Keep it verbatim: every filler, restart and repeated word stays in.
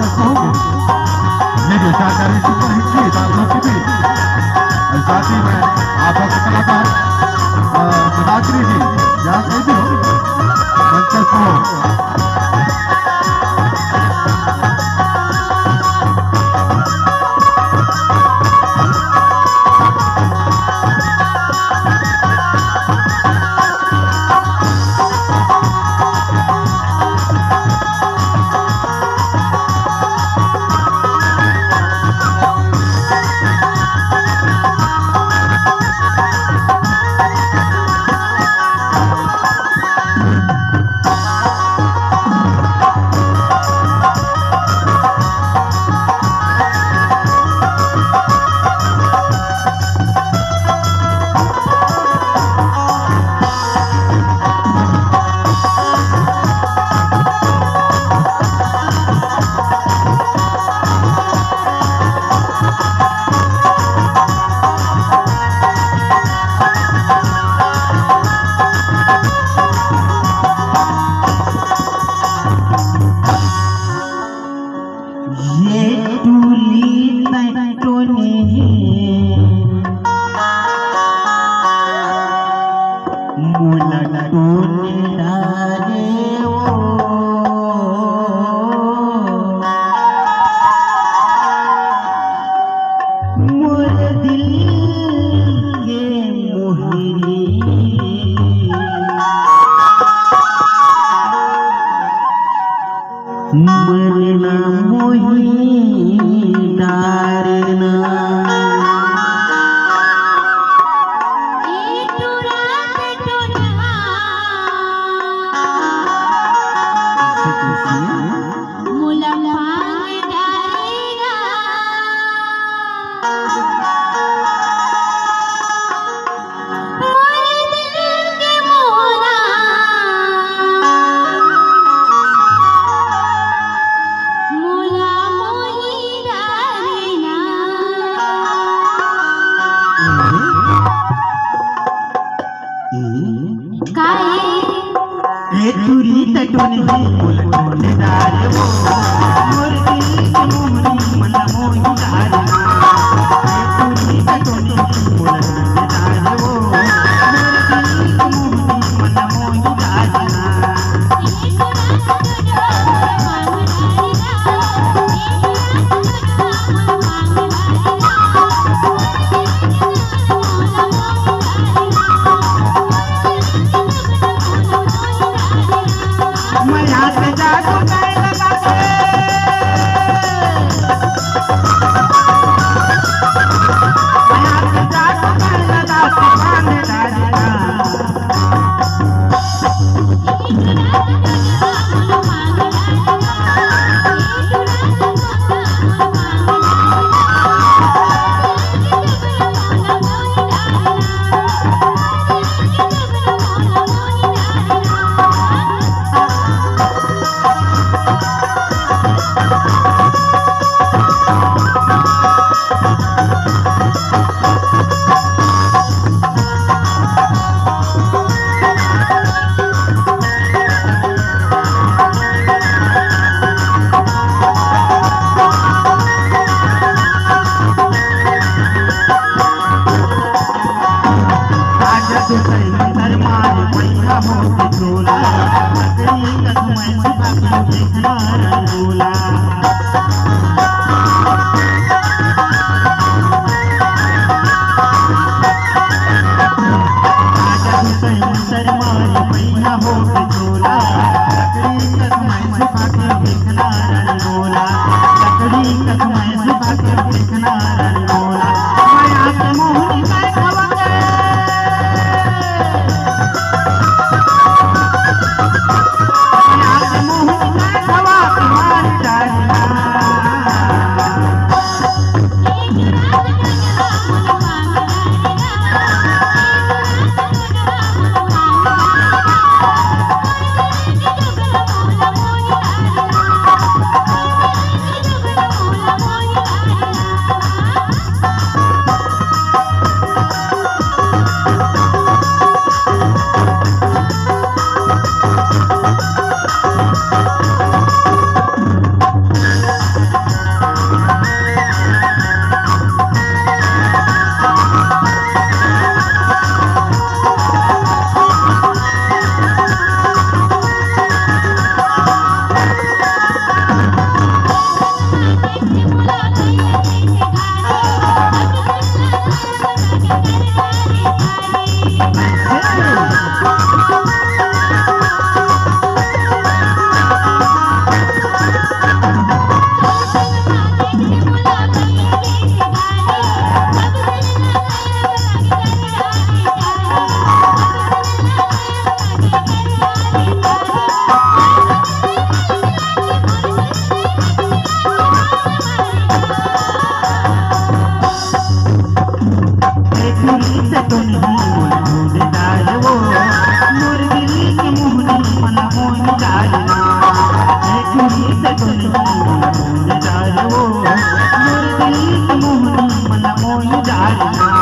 ये जो जानकारी सुपरहिट गीत आप लोग की भी, और साथ ही में आप लोग के कलाकार, अ, पदाश्री जी, यहाँ कहीं भी हो, मंचस्थ हो। ये टूरी तैं टोनी मोला टोनी डारे ओ। मोर दिल के मोहिनी। मन ना मोही डारना। ए टूरा ते टूरा। मोला पान डारेगा। मोर दिल के मोहरा, मोला मोही डारे ना। काहे? ए टूरी तटोनी मोला टोनी डारे वो, मोर दिल के मोहनी मन मोही डारे ना। ए टूरी तटोनी मोला टोनी डारे वो, मोर दिल के मोहनी मन मोही डारे ना। मैं यहाँ पे जादू नहीं लगा के, मैं यहाँ पे जादू नहीं लगा के, पानी डालना। मोर जाए वो, मोर दिल के मोहनी मन मोर जाए।